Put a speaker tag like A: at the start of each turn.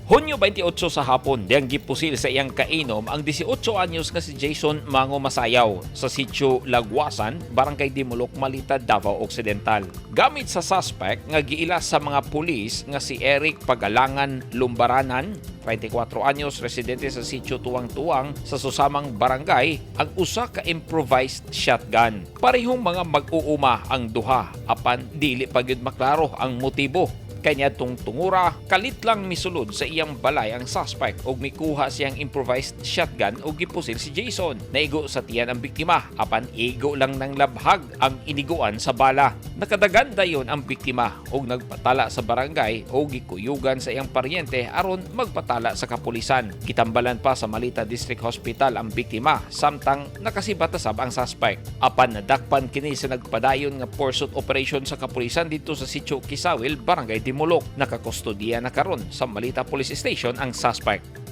A: Hunyo 28 sa hapon, diyang gipusil sa iyang kainom ang 18 anyos nga si Jason Mango Masayaw sa sitio Lagwasan, Barangay Dimulok, Malita, Davao Occidental. Gamit sa suspect nga giila sa mga pulis nga si Eric Pagalangan Lumbaranan, 34 anyos, residente sa sitio Tuwang-Tuwang sa susamang barangay, ang usa ka improvised shotgun. Parehong mga mag-uuma ang duha apan dili pa gyud maklaro ang motibo. Kanya tong tungura, kalit lang misulod sa iyang balay ang suspect og mikuha siyang improvised shotgun og gipusil si Jason. Naigo sa tiyan ang biktima apan igo lang ng labhag ang iniguan sa bala. Nakadagan dayon ang biktima og nagpatala sa barangay o gikuyugan sa iyang paryente aron magpatala sa kapulisan. Gitambalan pa sa Malita District Hospital ang biktima samtang nakasibat na sab ang suspect. Apan nadakpan kini sa nagpadayon nga pursuit operation sa kapulisan didto sa Sitio Kisawil, Barangay Dimulok. Nakakustodiya na karon sa Malita Police Station ang suspect.